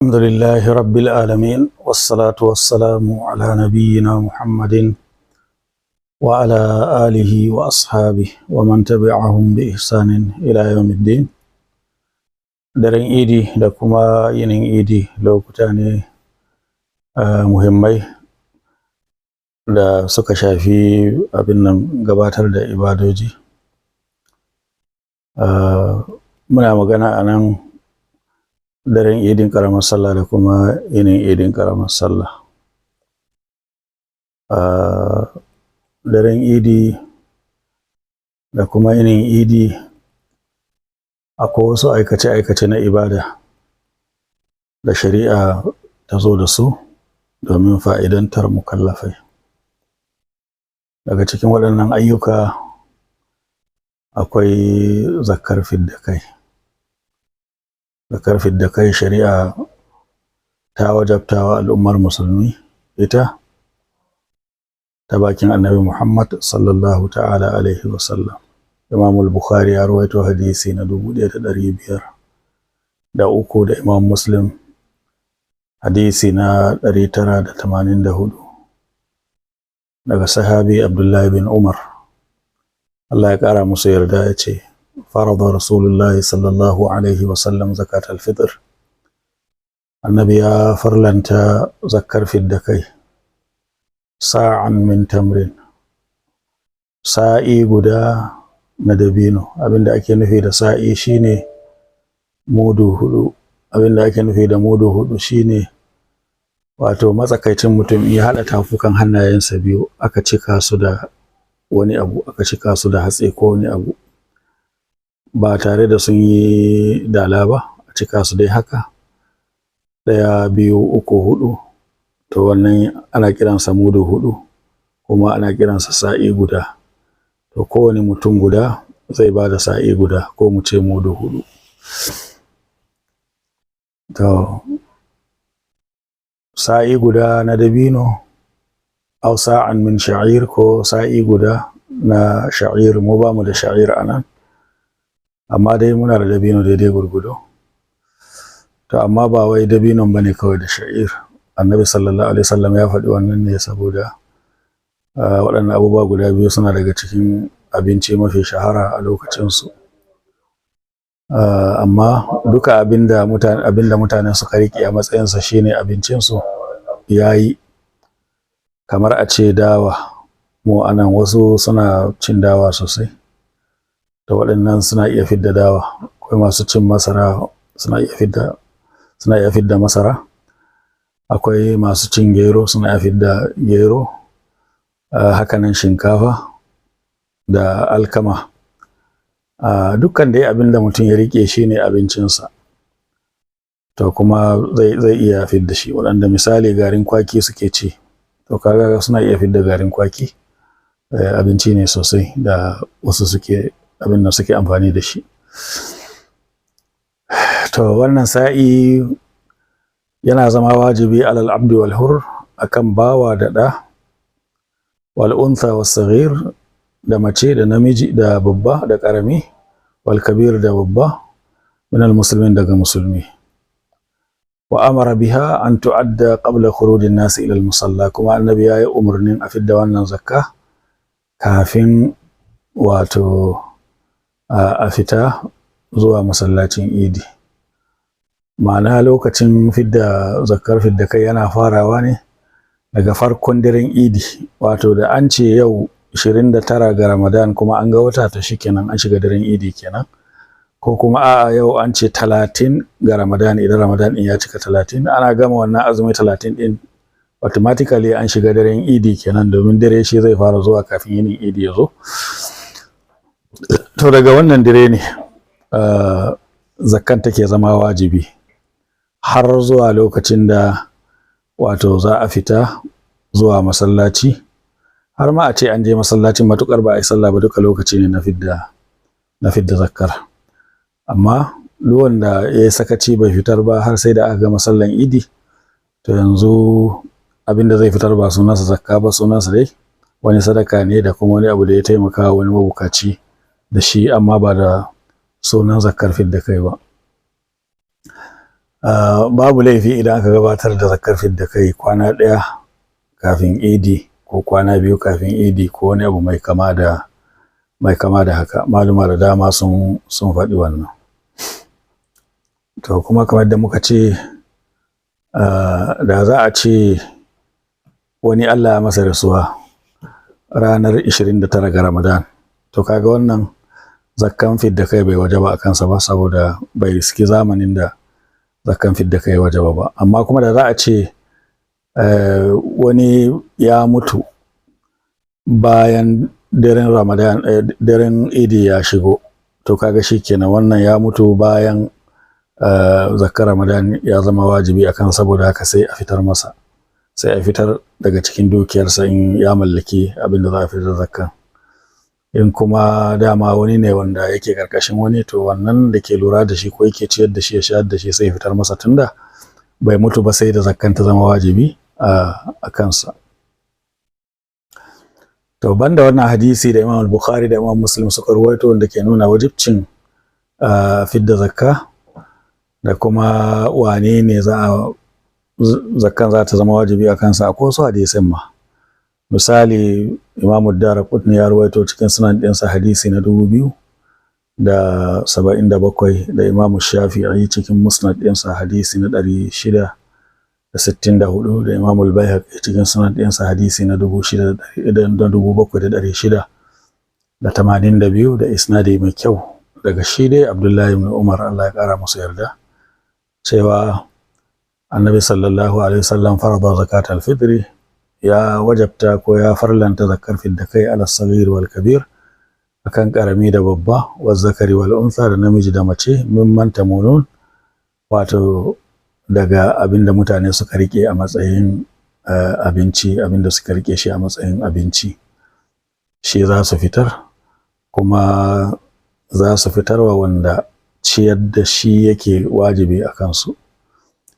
الحمد لله رب العالمين، والصلاة والسلام على نبينا محمد وعلى آله وأصحابه ومن تبعهم بإحسان إلى يوم الدين. Daren Idi da kuma yinin Idi lokuta ne muhimmai da suka shafi abin nan gabatar da ibadoji. Muna magana a nan daren Idin ƙaramar Sallah da kuma yinin Idin ƙaramar Sallah. Daren Idi da kuma yinin Idi akwai wasu aikace-aikace na ibada da shari'a ta zo da su domin fa'idantar mukallafai. Daga cikin waɗannan ayyuka akwai zakkar fidda kai. Zakkar fidda kai shari'a ta wajabta wa al'ummar Musulmi ita ta bakin Annabi Muhammad sallallahu ta'ala alaihi wasallam. Imam Bukhari ya rawaito hadisi na 1503 da Imam Muslim hadisi na 984 daga sahabi Abdullahi bin Umar. Allah ya ƙara musu yarda, ya ce: "فرض رسول الله صلى الله عليه وسلم زكاة الفطر." Annabi ya farlanta zakkar fidda kai، صاعا من تمر، sa'i guda na dabino. Abinda ake nufi da sa'i shine mudu 4. Abinda ake nufi da mudu 4 shine wato matsakaicin mutum ya haɗa tafukan hannayensa biyu, aka cika su da wani abu, aka cika su da hatsi ko wani abu, ba tare da sun yi dala ba, a cika su dai haka, ɗaya, biyu, uku, huɗu, to wannan ana kiransa mudu 4 kuma ana kiransa sa'i guda. To kowane mutum guda zai ba da sa'i guda, ko mu ce mudu 4. To sa'i guda na dabino، أو صاعا من شعير، ko sa'i guda na sha'ir. Mu ba mu da sha'ir a nan, amma dai muna da dabino daidai gurgudu. To amma ba wai dabinon bane kawai da sha'ir. Annabi sallallahu alaihi wasallam ya faɗi wannan ne saboda waɗannan abubuwa guda biyu suna daga cikin abinci mafi shahara a lokacinsu. Amma duka abinda mutane suka riƙe a matsayinsa shine abincinsu yayi. Kamar a ce dawa, mu anan wasu suna cin dawa sosai, to waɗannan suna iya fidda dawa. Akwai masu cin masara, suna iya fidda masara. Akwai masu cin gero, suna iya fidda gero. Hakanan shinkafa da alkama. Dukkan dai abinda mutum ya riƙe shine abincinsa, to kuma zai iya fidda shi. Waɗanda misali garin kwaki suke ci, to kaga suna iya fidda garin kwaki. Abinci ne sosai da wasu suke abin da suke amfani da shi. To wannan sa'i yana zama wajibi على العبد والحر، akan bawa da ɗa، والأنثى والصغير، da mace da namiji, da babba da ƙarami، والكبير، da babba، من المسلمين، daga Musulmi. وأمر بها أن تؤدى قبل خروج الناس إلى المصلى. Kuma Annabi ya yi umarnin a fidda wannan zakka kafin wato a fita zuwa masallacin Idi. Ma'ana lokacin fidda zakkar fidda kai yana farawa ne daga farkon daren Idi. Wato da an ce yau 29 ga Ramadan kuma an ga wata, to shikenan, an shiga daren Idi kenan. Ko kuma a'a, yau an ce 30 ga Ramadan, idan Ramadan din ya cika 30, ana gama wannan azumi 30 din, automatically an shiga daren Idi kenan, domin dare shi zai fara zuwa kafin yinin Idi ya zo. To daga wannan dare ne zakkan take zama wajibi har zuwa lokacin da wato za a fita zuwa masallaci. Har ma a ce an je masallacin, matukar ba a yi sallah ba, duka lokaci ne na fidda zakkar. Amma duk wanda ya yi sakaci bai fitar ba har sai da aka gama sallan Idi, to yanzu abin da zai fitar ba sunansa zakka ba, sunansa dai wani sadaka ne da kuma wani abu da ya taimaka wani mabukaci da shi, amma ba da sunan zakkar fidda kai ba. Babu laifi idan aka gabatar da zakkar fidda kai kwana ɗaya kafin idi ko kwana 2 kafin idi ko wani abu mai kama da haka. Maluma da dama sun faɗi wannan. To kuma kamar da muka ce, da za a ce wani Allah ya masa rasuwa ranar 29 ga Ramadan, to kaga wannan zakkan fidda kai bai wajaba a kansa ba, saboda bai riski zamanin da zakkan fidda kai wajaba ba. Amma kuma da za a ce wani ya mutu bayan daren Ramadan, daren Idi ya shigo, to kaga shikenan wannan ya mutu bayan zakkar Ramadan ya zama wajibi akan, saboda haka sai a fitar masa, sai a fitar daga cikin dukiyarsa in ya mallaki abin da za a fitar zakkan. In kuma dama wani ne wanda yake karkashin wani, to wannan da ke lura da shi ko yake ciyar da shi ya shayar da shi sai ya fitar masa, tunda bai mutu ba sai da zakkan ta zama wajibi a kansa. To banda wannan hadisi da Imam Bukhari da Imam Muslim suka ruwaito wanda ke nuna wajibcin fidda zakka da kuma wane ne za a zakkan za ta zama wajibi a kansa, akwai wasu hadisin ma. Misali, Imam Daraqutni ya ruwaito cikin sunan ɗinsa hadisi na 2077, da Imam Shafi'i cikin musnad ɗinsa hadisi na 664, da Imam Al-Baihaqi cikin sunan ɗinsa hadisi na 7682 da isnadi mai kyau daga shi dai Abdullahi ibn Umar, Allah ya ƙara musu yarda, cewa Annabi sallallahu alaihi wasallam farada zakat al-fitri, ya wajabta ko ya farlanta zakar fidda kai ala saghir wal kabir, akan karami da babba, wa zakari wal untha, da namiji da mace, mimman tamunun, wato daga abinda mutane suka rike a matsayin abinci, abinda suka rike shi a matsayin abinci shi za su fitar, kuma za su fitarwa wanda ciyar da shi yake wajibi a kansu.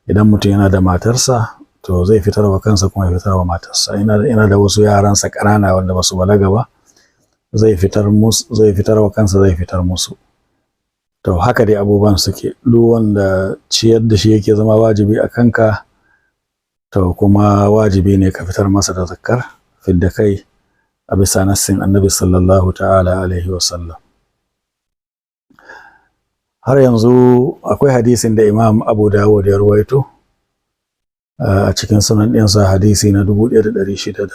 Idan mutum yana da matarsa, to zai fitar wa kansa kuma ya fitar wa matarsa. Ina da wasu yaransa ƙanana wanda basu balaga ba, zai fitar musu, zai fitar wa kansa, zai fitar musu. To haka dai abubuwan suke. Duk wanda ciyar da shi yake zama wajibi a kanka, to kuma wajibi ne ka fitar masa da zakkar fidda kai a bisa nassin Annabi sallallahu ta'ala alaihi wasallam. Har yanzu akwai hadisin da Imam Abu Dawud ya ruwaito a cikin sunan ɗinsa hadisi na 1609,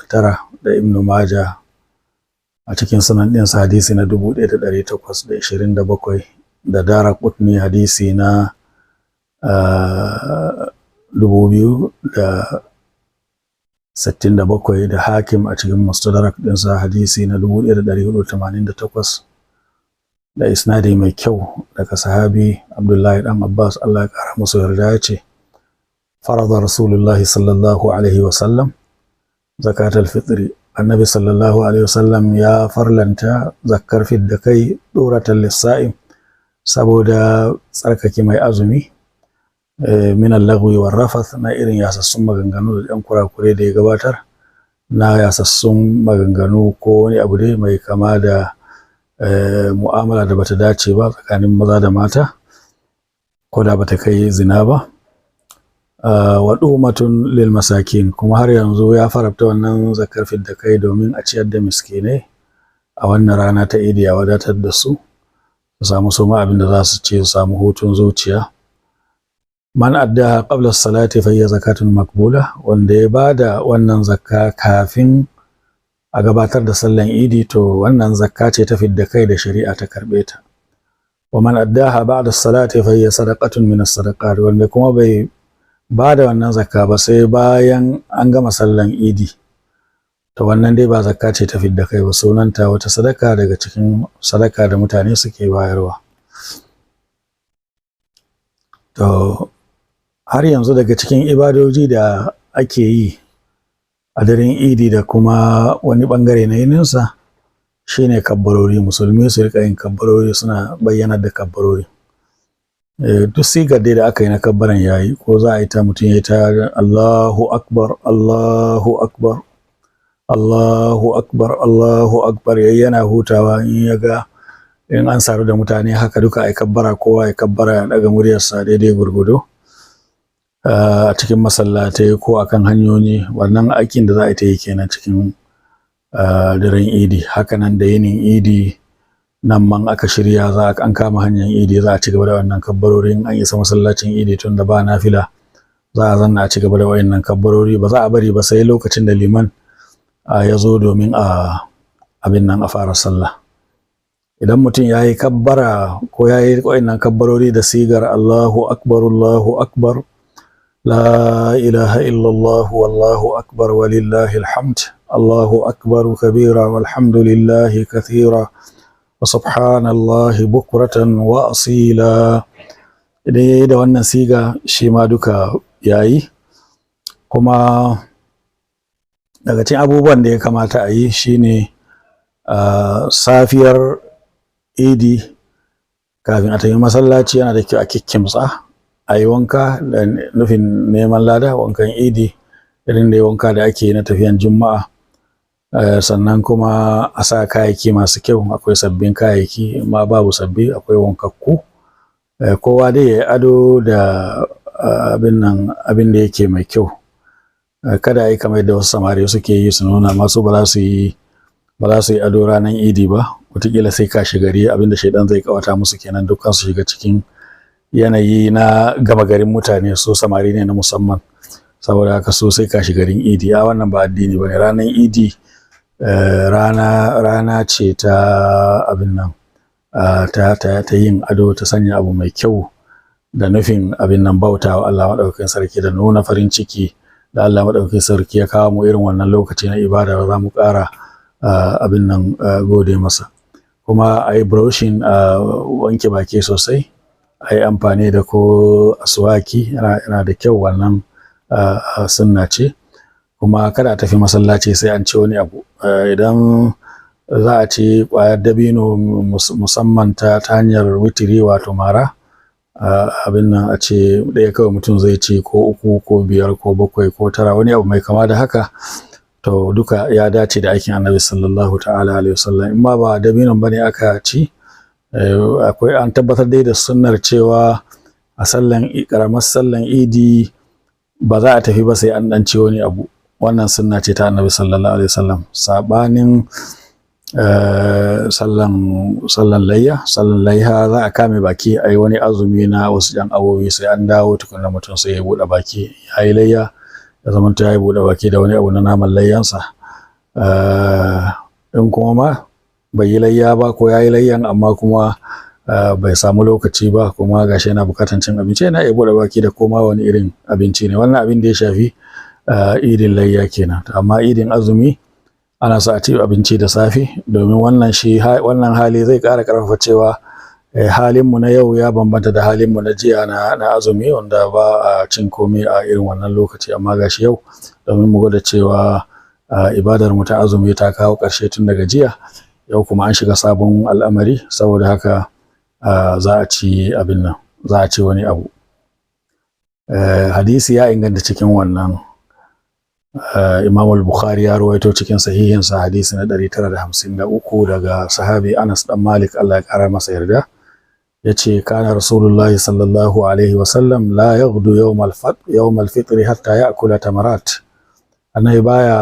da Ibn Majah a cikin sunan ɗinsa hadisi na 1827, da Daraqutni hadisi na 2067, da Hakim a cikin Mustadrak ɗinsa hadisi na 1488, da isnadi mai kyau daga sahabi Abdullahi dan Abbas, Allah ya kara musu yarda, ya ce farada Rasulullahi sallallahu alaihi wasallam zakatul fitri, Annabi sallallahu alaihi wasallam ya farlanta zakkar fidda kai duratan lissa'im, saboda tsarkake mai azumi, min al-lagwi war rafath, na irin yasassun maganganu da ɗan kurakure da ya gabatar na yasassun maganganu ko wani abu dai mai kama da mu'amala da bata dace ba tsakanin maza da mata, ko da bata kai zina ba. Wa dumatun lil masakin, kuma har yanzu ya farabta wannan zakar fidda kai domin a ciyar da miskinai a wannan rana ta Idi, a wadatar da su, su samu suma abin da za su ci, su samu hutun zuciya. Man addaha qabla salati fa hiya zakatun maqbula, wanda ya bada wannan zakka kafin a gabatar da sallan Idi, to wannan zakka ce ta fidda kai da shari'a ta karbe ta. Wa man addaha ba'da salati fa hiya sadaqatun min as-sadaqat, wanda kuma bai bada wannan zakka ba sai bayan an gama sallan Idi, to wannan dai ba zakka ce ta fidda kai ba, sunanta wata sadaka daga cikin sadaka da mutane suke bayarwa. To har yanzu daga cikin ibadoji da ake yi a daren Idi da kuma wani bangare na yininsa shine kabbarori. Musulmi su rika yin kabbarori, suna bayyanar da kabbarori. Duk sigar dai da aka yi na kabbaran yayi, ko za a yi ta mutum ya yi ta Allahu Akbar, Allahu Akbar, Allahu Akbar, Allahu Akbar, yayi yana hutawa. In ya ga in an saru da mutane haka duka ai kabbara, kowa ya kabbara ya daga muryarsa daidai gurgudu. a cikin masallatai ko akan hanyoyi. Wannan aikin da za a ta yi kenan cikin daren idi. Hakanan da yinin idi nan man aka shirya za an kama hanyar idi, za a ci gaba da wannan kabbarorin. An isa masallacin idi, tun da ba nafila, za a zanna a ci gaba da wayannan kabbarori. Ba za a bari ba sai lokacin da liman ya zo domin a abin nan a fara sallah. Idan mutum ya yi kabbara ko ya yi wayannan kabbarori da sigar Allahu akbar, Allahu akbar, la ilaha illallah, wallahu akbar, walillahi alhamd, Allahu akbar kabira, walhamdulillahi kathira, wa subhanallahi bukratan wa asila. Idan ya yi da wannan siga, shi ma duka yayi. Kuma daga cikin abubuwan da ya kamata a yi shine safiyar idi kafin a tafi masallaci, yana da kyau a kikkimtsa, a yi wanka da nufin neman lada, wankan idi irin da wanka da ake na tafiyan juma'a. Sannan kuma a sa kayayyaki masu kyau. Akwai sabbin kayayyaki, ma babu sabbi akwai wankakku. Kowa dai ya yi ado da abin nan, abin da yake mai kyau. Kada a yi kamar yadda wasu samari suke yi, su nuna masu ba za su yi ado ranar idi ba, wataƙila sai kashi gari. Abin da shaidan zai kawata musu kenan, dukkan su shiga cikin yanayi na gama garin mutane, su samari ne na musamman, saboda haka su sai kashi garin idi. A wannan ba addini ba ne. Ranar idi rana ce ta abin nan, ta yin ado, ta sanya abu mai kyau da nufin abin nan bauta wa Allah maɗaukakin sarki da nuna farin ciki da Allah maɗaukakin sarki ya kawo mu irin wannan lokaci na ibada da za mu ƙara abin nan gode masa. Kuma a yi brushing, a wanke baki sosai, a yi amfani da ko aswaki, yana da kyau. Wannan sunna ce. Kuma kada a tafi masallaci sai an ci wani abu. Idan za a ci ƙwayar dabino, musamman ta hanyar witiri, wato mara, abin nan, a ce ɗaya kawai mutum zai ci, ko uku ko biyar ko bakwai ko tara, wani abu mai kama da haka, to duka ya dace da aikin Annabi sallallahu ta'ala alaihi wasallam. In ma ba dabinon bane aka ci, akwai an tabbatar dai da sunnar cewa a sallan karamar sallan idi ba za a tafi ba sai an dan ci wani abu. Wannan sunna ce ta Annabi sallallahu alaihi wasallam, sabanin sallan layya. Sallan layya za a kame baki, a yi wani azumi na wasu ƴan awowi, sai an dawo tukunna mutum sai ya buɗe baki ya yi layya, ya zama ya yi buɗe baki da wani abu na naman layyansa. In kuma ma bai yi layya ba, ko ya yi layyan amma kuma bai samu lokaci ba, kuma gashi yana bukatan cin abinci, yana iya buɗe baki da koma wani irin abinci ne. Wannan abin da ya shafi idin layya kenan. Amma idin azumi ana so a ci abinci da safe, domin wannan shi wannan hali zai ƙara ƙarfafa cewa halinmu na yau ya bambanta da halinmu na jiya na azumi, wanda ba a cin komai a irin wannan lokaci. Amma gashi yau, domin mu gwada cewa ibadar mu ta azumi ta kawo ƙarshe tun daga jiya, yau kuma an shiga sabon al'amari, saboda haka za a ci abin nan, za a ci wani abu. Hadisi ya inganta cikin wannan. Imam al-Bukhari ya ruwaito cikin sahihinsa, hadisi na 953, daga sahabi Anas dan Malik, Allah ya kara masa yarda, yace: kana Rasulullah sallallahu alaihi wasallam la yaghdu yawm al-fitr hatta ya'kula tamarat. Annabi baya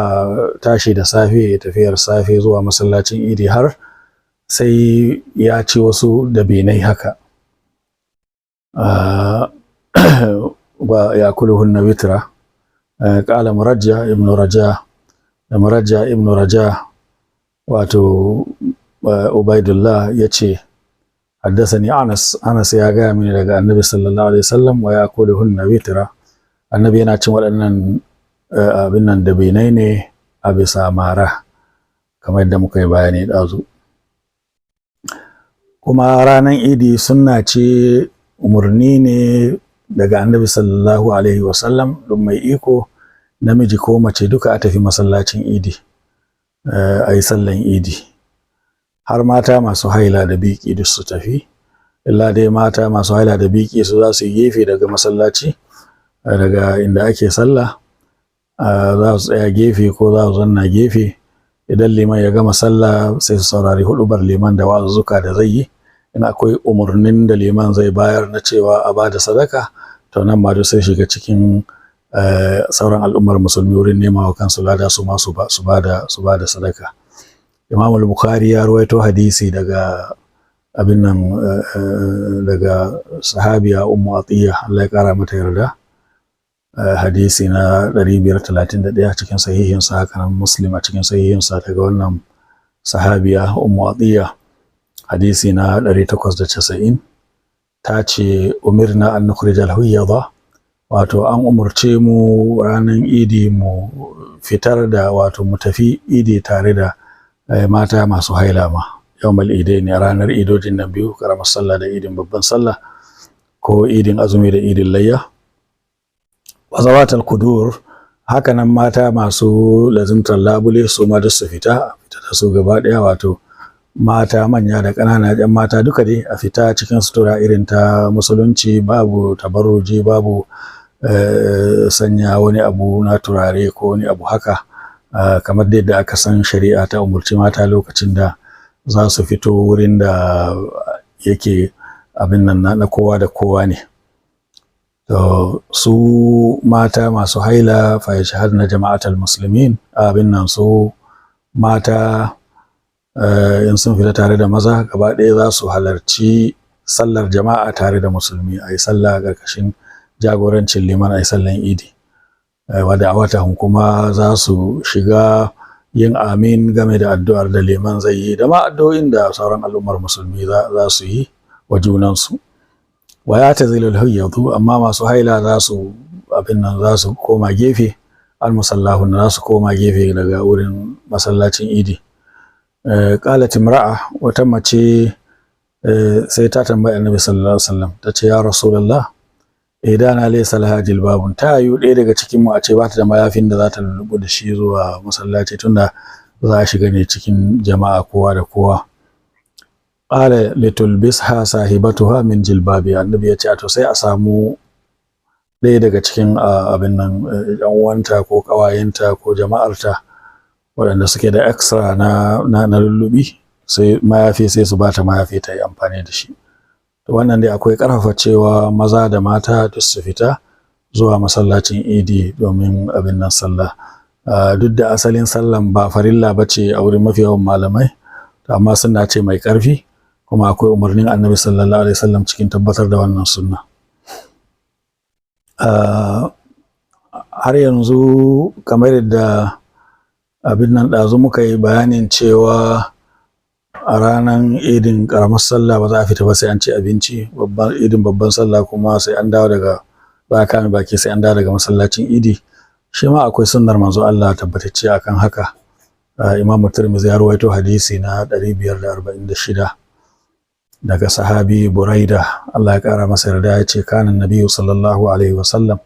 tashi da safe ya tafiyar safe zuwa masallacin idi har sai ya ci wasu dabinai haka, wa yakuluhunna witra. Qala Murajja ibn Raja, da Murajja ibn Raja, wato Ubaidullah, yace: haddathani Anas, Anas ya gaya mini daga Annabi sallallahu alaihi wasallam, wa yakuluhunna witra. Annabi yana cin waɗannan abin nan dabinai ne a bisa mara, kamar yadda muka yi bayani ɗazu. Kuma ranar idi sunna ce, umarni ne daga Annabi sallallahu alaihi wasallam, don mai iko, namiji ko mace, duka a tafi masallacin idi a yi sallan idi, har mata masu haila da biki duk su tafi. Illa dai mata masu haila da biki su za su yi gefe daga masallaci, daga inda ake sallah, za su tsaya gefe ko za su zanna gefe. Idan liman ya gama sallah, sai su saurari hudubar liman da wa'azuzzuka da zai yi. In akwai umarnin da liman zai bayar na cewa a bada sadaka, To nan ma duk sai shiga cikin sauran al'ummar musulmi wurin nema wa kansu lada, su ma su ba da sadaka. Imam al-Bukhari ya ruwaito hadisi daga abin nan, daga sahabiya Ummu Atiya, Allah ya kara mata yarda, hadisi na 531 cikin sahihinsa. Haka nan Muslim a cikin sahihinsa daga wannan sahabiya Ummu Atiya, hadisi na 890, ta ce: "Umirna an nukhrij al-huyyada", wato an umurce mu ranar Idi mu fitar da, wato mu tafi Idi tare da mata masu haila ma, yawmal idaini, ranar idojin nan biyu, karamar sallah da idin babban sallah, ko idin azumi da idin layya. Wa zawatal kudur, hakanan mata masu lazimtar labule, su ma duk su fita, fita da su gaba daya, wato mata manya da ƙanana, yan mata duka dai a fita cikin sutura irin ta musulunci, babu tabarruji, babu sanya wani abu na turare ko wani abu haka, kamar dai da aka san shari'a ta umurci mata lokacin da za su fito wurin da yake abin nan na kowa da kowa ne. To su mata masu haila, fa yashhadna jama'atal muslimin, abin nan, su mata in sun fita tare da maza gaba ɗaya za su halarci sallar jama'a tare da musulmi, a yi sallah ƙarƙashin jagorancin liman, a yi sallan Idi. Wadda a kuma za su shiga yin amin game da addu'ar da liman zai yi, da ma addu'o'in da sauran al'ummar musulmi za su yi wa junansu. Wa ya'tazilul huyyadu, amma masu haila za su abin nan, za su koma gefe, almusallahun, za su koma gefe daga wurin masallacin Idi. Qalat imra'a, wata mace sai ta tambayi Annabi sallallahu alaihi wasallam, ta ce: "Ya Rasulullah, idana laysa laha jilbabun." Ta yiwu ɗaya daga cikin mu a ce ba ta da mayafin da za ta lulluɓu da shi zuwa masallaci, tunda za a shiga ne cikin jama'a, kowa da kowa. Qala: "Litulbisha sahibatuha min jilbabi." Annabi ya ce to sai a samu ɗaya daga cikin abin nan, yan uwanta ko ƙawayenta ko jama'arta waɗanda suke da extra na lullubi, sai mayafi, sai su bata mayafi ta yi amfani da shi. To wannan dai akwai ƙarfafa cewa maza da mata duk su fita zuwa masallacin Idi domin abin nan, sallah, duk da asalin sallan ba farilla bace a wurin mafi yawan malamai, amma sunna ce mai ƙarfi, kuma akwai umarnin Annabi sallallahu alaihi wasallam cikin tabbatar da wannan sunna. Har yanzu, kamar yadda abin nan ɗazu muka yi bayanin cewa a ranar Idin ƙaramar sallah ba za a fita ba sai an ci abinci, babban idin babban sallah kuma sai an dawo daga, za a kame baki sai an dawo daga masallacin Idi, shi ma akwai sunnar Manzo Allah tabbatacce akan haka. Imam Tirmidhi ya ruwaito hadisi na 546 daga sahabi Buraida, Allah ya kara masa yarda, ya ce: "Kana nabiyyu sallallahu alaihi wasallam",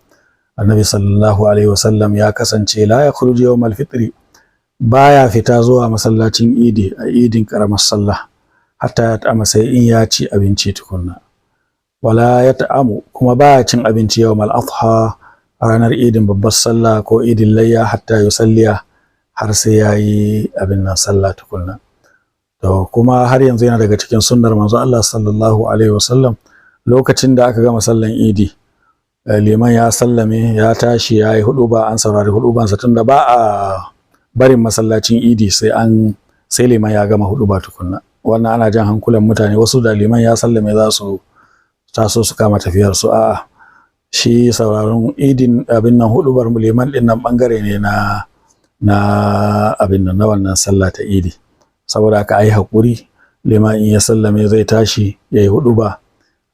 Annabi sallallahu alaihi wasallam ya kasance, "la yakhruju yawmal fitri", baya fita zuwa masallacin Idi a idin karamar sallah, "hatta yat'ama", sai in ya ci abinci tukunna. "Wala yat'amu", kuma baya cin abinci, "yawmal adha", ranar idin babbar sallah ko idin layya, "hatta yusalliya", har sai yayi abin nan, sallah tukunna. To kuma har yanzu yana daga cikin sunnar Manzo Allah sallallahu alaihi wasallam, lokacin da aka gama sallan Idi, liman ya sallame, ya tashi ya yi huɗuba, an saurari huɗubansa, tunda ba a barin masallacin Idi sai liman ya gama huɗuba tukunna. Wannan ana jan hankulan mutane, wasu da liman ya sallame za su taso su kama tafiyar su. A'a, shi sauraron idin, abin nan, huɗubar liman din nan bangare ne na abin nan, na wannan sallah ta Idi. Saboda haka ayi haƙuri, liman in ya sallame zai tashi ya yi huɗuba,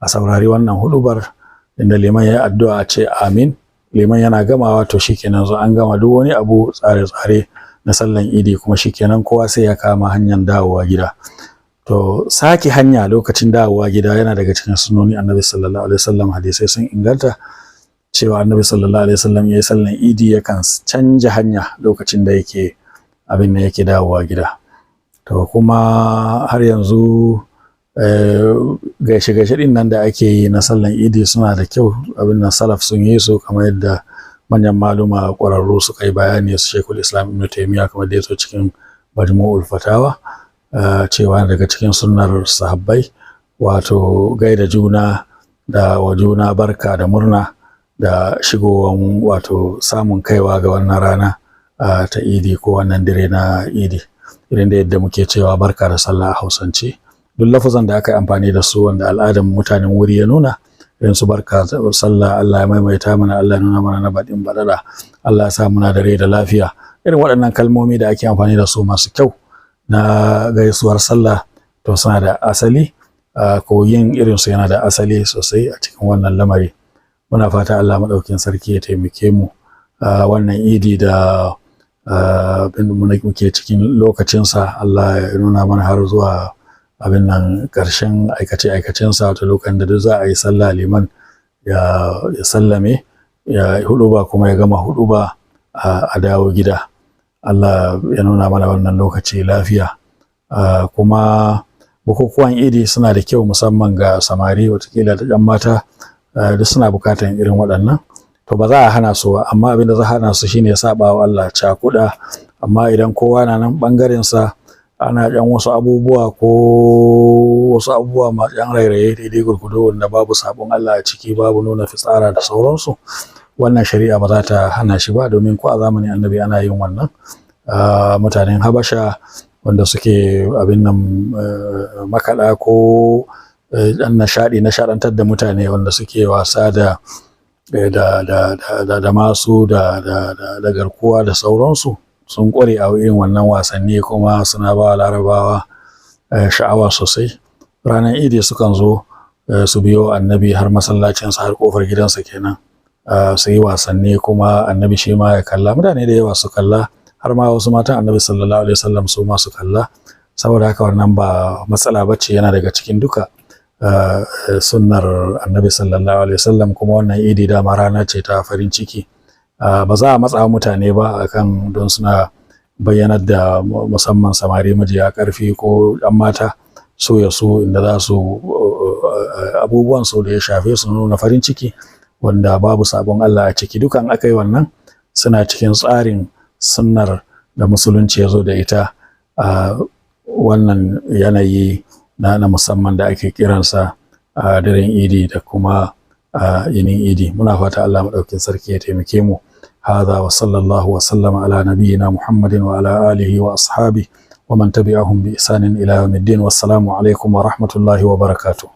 a saurari wannan huɗubar, inda liman ya yi addu'a a ce amin. Liman yana gamawa, to shikenan, zo an gama duk wani abu tsare-tsare na sallan Idi, kuma shikenan kowa sai ya kama hanyar dawowa gida. To sake hanya lokacin dawowa gida yana daga cikin sunnoni Annabi sallallahu alaihi wasallam. Hadisai sun inganta cewa Annabi sallallahu alaihi wasallam ya yi sallan Idi yakan canja hanya lokacin da yake abin da yake dawowa gida. To kuma har yanzu gaishe-gaishe din nan da ake yi na sallan Idi suna da kyau. Abin nan, salaf sun yi su, kamar yadda manyan maluma ƙwararru suka yi bayani, su Shekul Islam Ibn Taymiyyah, kamar da ya zo cikin Majmu'ul Fatawa, cewa daga cikin sunnar sahabbai, wato gaida juna da wa juna barka da murna. da shigowan, wato samun kaiwa ga wannan rana ta Idi ko wannan dare na Idi. Irin da yadda muke cewa barka da sallah a Hausance, duk lafazan da aka yi amfani da su wanda al'adar mutanen wuri ya nuna, irin su barka sallah, Allah ya maimaita mana, Allah ya nuna mana na baɗin baɗaɗa, Allah ya sa muna da rai da lafiya, irin waɗannan kalmomi da ake amfani da su masu kyau na gaisuwar sallah, to suna da asali, ko yin irin su yana da asali sosai a cikin wannan lamari. Muna fata Allah maɗaukin sarki ya taimake mu. Wannan Idi da muke cikin lokacinsa, Allah ya nuna mana har zuwa abin nan ƙarshen aikace-aikacensa, wata lokacin da duk za a yi sallah, liman ya sallame ya huɗuba kuma ya gama huɗuba, a dawo gida. Allah ya nuna mana wannan lokaci lafiya. Kuma bukukuwan Idi suna da kyau, musamman ga samari, watakila da ɗan mata, duk suna bukatan irin waɗannan. To ba za a hana su ba, amma abin da za a hana su shine saɓa wa Allah, cakuɗa. Amma idan kowa na nan ɓangarensa, ana ɗan wasu abubuwa ko wasu abubuwa ma ɗan rairaye daidai gurgudu wanda babu sabon Allah a ciki, babu nuna fitsara da sauransu, wannan shari'a ba za ta hana shi ba, domin ko a zamanin Annabi ana yin wannan. Mutanen Habasha wanda suke abin nan makaɗa ko ɗan nishaɗi, nishaɗantar da mutane, wanda suke wasa da masu da garkuwa da sauransu, sun ƙware a irin wannan wasanni kuma suna ba Larabawa sha'awa sosai. Ranar Idi sukan zo su biyo Annabi har masallacinsa, har kofar gidansa kenan, su yi wasanni, kuma Annabi shi ma ya kalla, mutane da yawa su kalla, har ma wasu matan Annabi sallallahu alaihi wasallam su ma su kalla. Saboda haka wannan ba matsala bace, yana daga cikin duka sunnar Annabi sallallahu alaihi wasallam. Kuma wannan Idi dama rana ce ta farin ciki. Ba za a matsa mutane ba akan don suna bayyanar da, musamman samari majiya karfi ko ɗan mata, so ya so inda za su abubuwan su da ya shafe su, nuna farin ciki wanda babu sabon Allah a ciki. Dukan aka yi wannan suna cikin tsarin sunnar da musulunci ya zo da ita a wannan yanayi na musamman da ake kiransa a daren Idi da kuma a yinin Idi. Muna fata Allah maɗaukin sarki ya taimake mu. هذا وصلى الله وسلم على نبينا محمد وعلى آله وأصحابه ومن تبعهم بإحسان إلى يوم الدين، والسلام عليكم ورحمة الله وبركاته.